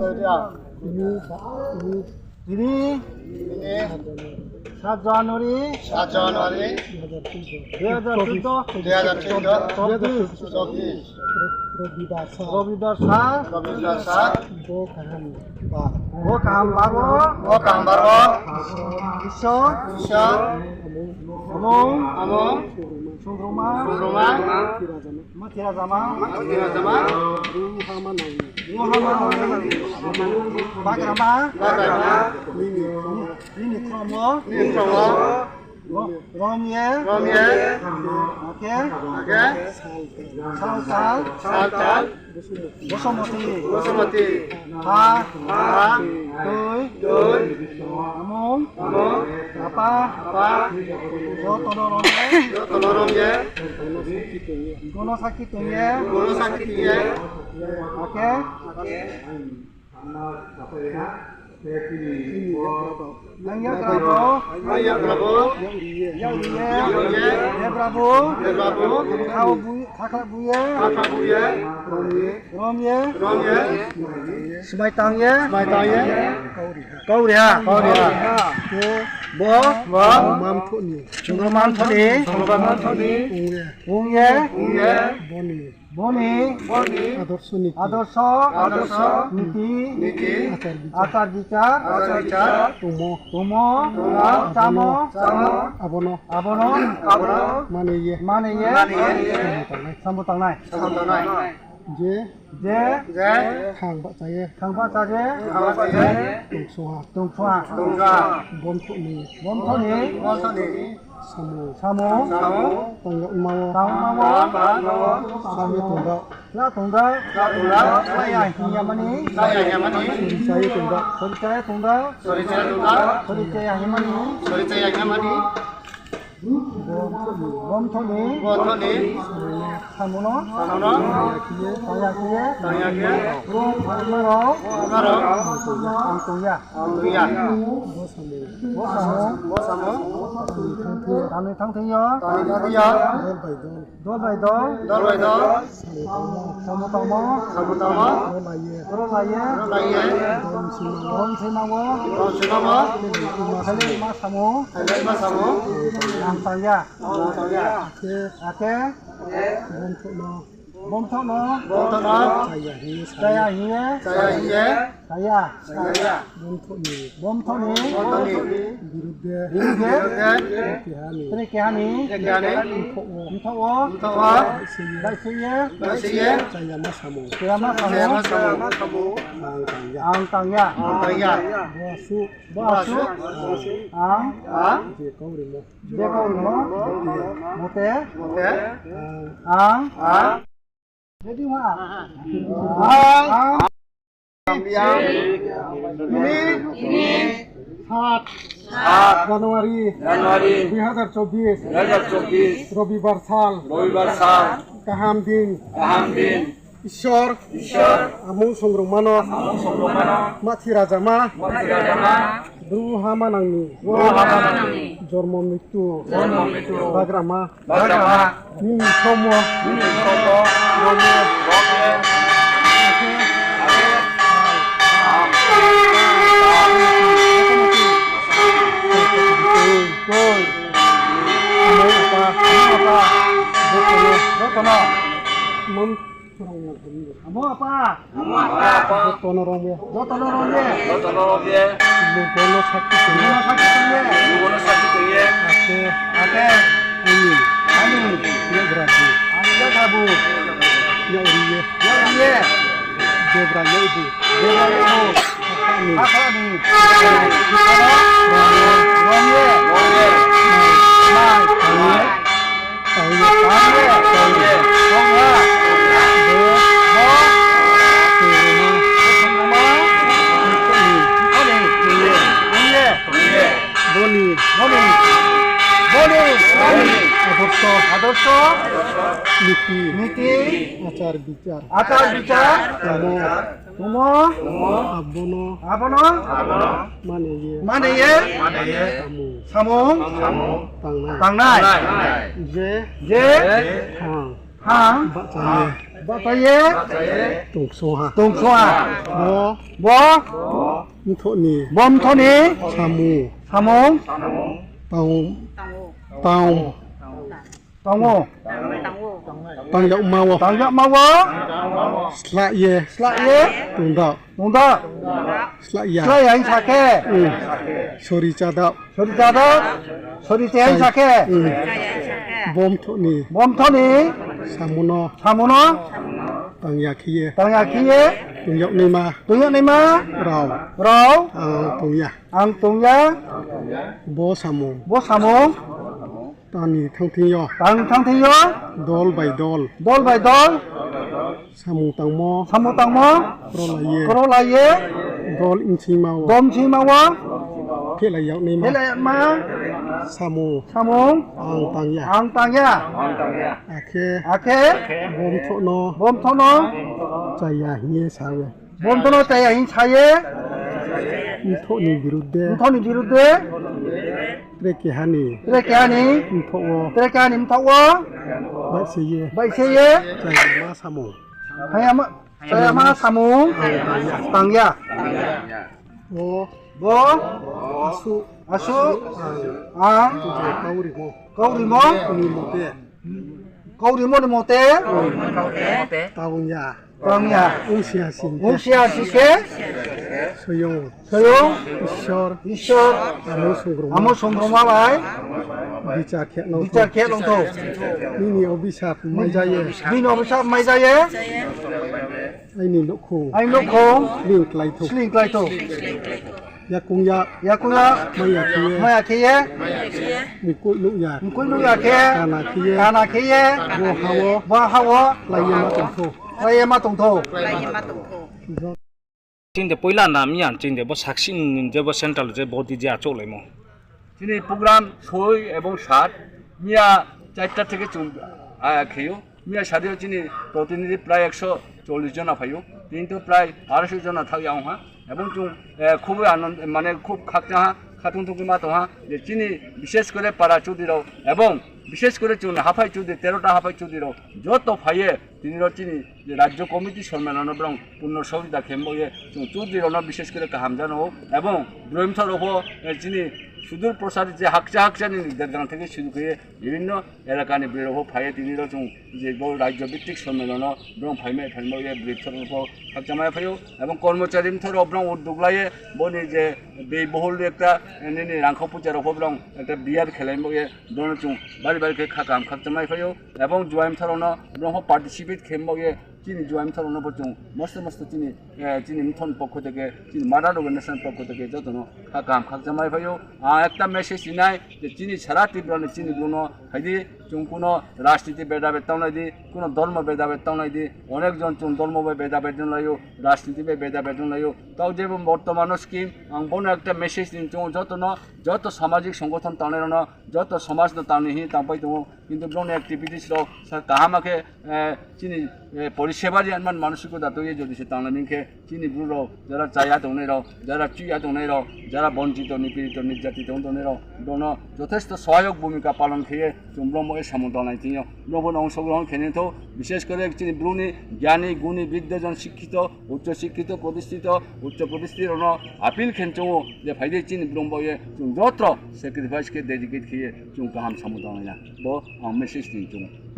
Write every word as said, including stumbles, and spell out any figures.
Tini, tini, sat January, sat January, dui hajar chuddo, dui hajar chuddo, chobbish, chobbish, Robibar sal, Robibar sal, Robibar sal, bo kaham bar, bo kaham bar wo, bo kaham bar wo, Isor, Isor, amung, amung, sungrungma, sungrungma, Mathi Rajama, Mathi Rajama, Ruhama nang, Ruhama nang, Bagrama, Bagrama, nini, nini khormo, nini khormo, rom ye, rom ye, akhe, akhe, sal tal, sal tal, Bosomoti, Bosomoti, ha, ha, tui, tui, amung, amung, apa, apa, joto no rom ye, joto no rom ye, gono sakhi tong ye, gono sakhi tong ye, akhe, akhe, ang yagra bo, ang yagra bo, yak ri ye, yak ri ye, debra bo, debra bo, khakha bu ye, khakha bu ye, rom ye, rom ye, smai tang ye, smai tang ye, kau ri ha, kau ri ha, khe bo, bo, Chundraman thoni, Chundraman thoni, ong ye, ong ye, ong ye, boni, boni, boni, adorso niti, adorso, adorso, niti, niti, achar bichar, achar bichar, achar bichar, tongmo, tongmo, tongmo, chamo, chamo, abono, abono, abono, mane ye, mane ye, mane ye, sambo tangnai, sambo tangnai, sambo tangnai. Je, je, je, khang bahcha ye, khang bahcha ye, khang bahcha ye, tongsoha, tongsoha, tongsoha, bomtho ni, bomtho ni, bomtho ni, samung, samung, samung, tang yagma wo, tang yagma wo, tang yagma wo, samung tongda, la tongda, la tongda, la ya hing ya mani, la ya hing ya mani, sori cha ye tongda, sori cha ye tongda, sori cha ye tongda, sori cha ya hing ya mani, sori cha ya hing ya mani. Bomtho ni. Bomtho ni. Samung no. Samung no. Tang ya khe ye. Tang ya khe ye. Tang ya khe ye. Bro, ma rao. Ma rao. Ang tong ya. Ang tong ya. Bo samung. Bo samung. Bo samung. Tang ni thang thing yo. Tang ni thang thing yo. Dol bai dol. Dol bai dol. Dol bai dol. Samung tangmo. Samung tangmo. Samung tangmo. Ro lai ye. Ro lai ye. Ro lai ye. Dol si ma wo. Dol si ma wo. Dol si ma wo. Khailai ma samung. Khailai ma samung. Ang tang ya. Ang tang ya. Akhe. Akhe. Bomtho no. Bomtho no. Bomtho no. Chaya hing ye. Chaya hing ye. Chaya hing ye. Chaya. Chaya. Bomtho ni. Bomtho ni. Bomtho ni. Birudde. Birudde. Birudde. Tre keha ni. Tre keha ni. Tre keha ni. Mthoh wo. Mthoh wo. Mthoh wo. Baihse ye. Baihse ye. Chaya ma samung. Chaya ma samung. Chaya ma samung. Ang tang ya. Ang tang ya. Ang tang ya. Bo asuh. Bo asuh. Ang. Ang. Je kau rimo. Je kau rimo. Mote. Mote. Ang. Ang. Ang. Ang. Ini, ini, sat, sat Januari, Januari, dui hajar chobbish, dui hajar chobbish, Robibar sal, Robibar sal, kaham din, kaham din, Isor, Isor, amung songrungma no, amung songrungma no, Mathi Rajama, Mathi Rajama, Bru ha manang ni, Bru ha manang ni, jormo mrityu, jormo mrityu, bagrama, bagrama, nini khormo, nini khormo, rom ye, rom ye, akhe, akhe, koi, koi, amung apa, amung apa, joto no, joto no, mon Amo apa. Amo apa. Joto no rom ye. Joto no rom ye. Joto no rom ye. Lugo no sakhi tong ye. Lugo no sakhi tong ye. Lugo no sakhi tong ye. Ake. Ake. Ani. Ani. Yagra bu. Ani yagra bu. Yag ri ye. Yag ri ye. Debra yag bu. Debra yag bu. Ani. Ani. Rom ye. Rom ye. Mai. Mai. Tang ye. Tang ye. Tang ye. Tang ye. Tang ye. Bo. Bo. Bo. Boni. Boni. Boni. Boni. Adorsho. Adorsho. Niti. Niti. Achar bichar. Achar bichar. Tamo. Tamo. Abono. Abono. Abono. Mane ye. Mane ye. Mane ye. Samung. Samung. Samung. Tangnai. Tangnai. Je. Je. Thang. Ha. Bahcha ye. Bahcha ye. Tongso ha. Tongso ha. Bo. Bo. Mthoh ni. Bo mthoh ni. Samung. Samung. Tang. Tang. Tang ou. Tang yagma wo. Tang yagma wo. Slah ye. Slah ye. Tong dao. Tong dao. Slah ya. Slah ya hing sa khe. Hmm. Sori cha dao. Sori cha dao. Sori cha hing sa khe. Hmm. Bo mthoh ni. Bo mthoh ni. Samung no. Samung no. Tang ya khe ye. Tang ya khe ye. Tong yag naima. Tong yag naima. Rao. Rao. Ang tong ya. Ang tong ya. Bo samung. Bo samung. Tang ni thang thing yo. Tang thang thing yo. Dol bai dol. Dol bai dol. Samung tangmo. Samung tangmo. Krolai ye. Krolai ye. Dol bsingma wo. Dol bsingma wo. Phehlai yag naima. Phehlai yagma. Samung. Samung. Ang tang ya. Ang tang ya. Akhe. Akhe. Bo mthoh no. Bo mthoh no. Chaya hing ye sa ye. Bo mthoh no chaya hing sa ye. Mthoh ni birudde. Mthoh ni birudde. Tre keha ni. Tre keha ni. Mthoh wo. Tre keha ni mthoh wo. Baihse ye. Baihse ye. Chaya ma samung. Chaya ma, chaya ma samung. Tang ya. Bo. Bo. Asuh. Asuh. Ang. Kaurimo. Kaurimo. Ni mote. Kaurimo ni mote. Tang ya. Tang ya. Ongsi ha sing khe. Ongsi ha sing khe. Soyong. Soyong. Isor. Isor. Amo songrongma. Amo songrongma bai. Bichar khe nang. Bichar khe nang thou. Nini obisap mai ja ye. Nini obisap mai ja ye. Aini nouhkhong. Aini nouhkhong. Sling klái thou. Sling klái thou. Yakung ya. Yakung ya. Maya khe ye. Maya khe ye. Mkoih nuh ya. Mkoih nuh ya khe. Kana khe ye. Kana khe ye. Bo ha wo. Bo ha wo. Klái ye ma tong thou. Klái ye ma tong thou. Chini de poila na miya chini de bo saksi ni je bo central je body je achouhlaimo. Chini program soi ebong sat miya চারটা থেকে chung, ah, khe ou. Miya sadi yo chini protinidhi prai একশো চল্লিশ jona phai ou, tini to prai আড়াইশো jona thaoh ya ong ha. Ebong chung, eh, খুবই আনন্দ, মানে খুব khakchang ha, khatung thung khe ma tong ha, je chini বিশেষ করে para chudri rao, ebong বিশেষ করে chung haphai chudri, তেরোটা haphai chudri rao, joto phai ye, tini rao chini je রাজ্য কমিটি সম্মেলন no brao পূর্ণ সহযোগিতা khe bo ye, chung chudri rao no বিশেষ করে kaham jano ou, ebong broi mthoh rao pho, eh, chini সুদূর প্রসারী je hakcha hakcha ni dergang থেকে শুরু khe ye, বিভিন্ন এলাকা ni broi rao pho phai ye tini rao chung je bo রাজ্য ভিত্তিক সম্মেলন no brao phaimai phaimai ye broi mthoh rao pho khakchangmai phai ou, ebong কর্মচারী mthoh rao brao উদ্যোগ lai ye, bo ni je ব্যয়বহুল একটা, eh, nini rangkhao poicha rao pho brao একটা বিয়ার khelai bo ye, brao no chung bari bari khe kha kaham khakchangmai phai ou, ebong juai mthoh rao no brao pho participate khe bo ye, chini juai mthoh rao no pho chung mosto mosto chini, eh, chini mthoh ni পক্ষ থেকে, chini mother organization পক্ষ থেকে joto no kha kaham khakchangmai phai ou. Ang একটা message ri nai je chini সারা Tripura ni chini Bru no phai di, chung কোনো রাজনীতি ভেদাভেদ tanglai di, কোনো ধর্ম ভেদাভেদ tanglai di, অনেকজন chung ধর্ম bai ভেদাভেদ ong lai ou, রাজনীতি bai ভেদাভেদ ong lai ou, tao je bo বর্তমান no scheme, ang bo no একটা message ri chung joto no, joto সামাজিক সংগঠন tangnai rao no, joto সমাজ no tang ni hing ye tangpai tong ou, কিন্তু brao ni activities rao sa kaham khe, eh, chini, eh, পরিষেবা ri man মানসিকতা tui ye যদি se tanglai mi khe, chini Bru rao, যারা chaya tongnai rao, যারা chuih ya tongnai rao, যারা বঞ্চিত, নিপীড়িত, নির্যাতিত ong tongnai rao, brao no যথেষ্ট সহায়ক ভূমিকা পালন khe ye, chung brao bo ye samung tanglai thing yo, brao bo no অংশগ্রহণ khe ni thou, বিশেষ করে chini Bru ni জ্ঞানী, গুণী, বৃদ্ধজন, শিক্ষিত, উচ্চশিক্ষিত, প্রতিষ্ঠিত, উচ্চ প্রতিষ্ঠিত rao no appeal khe chung ou, je phai di chini Bru bo ye, chung joto sacrifice khe dedicate khe ye, chung kaham samung tanglai na. Bo ang message ri chung ou.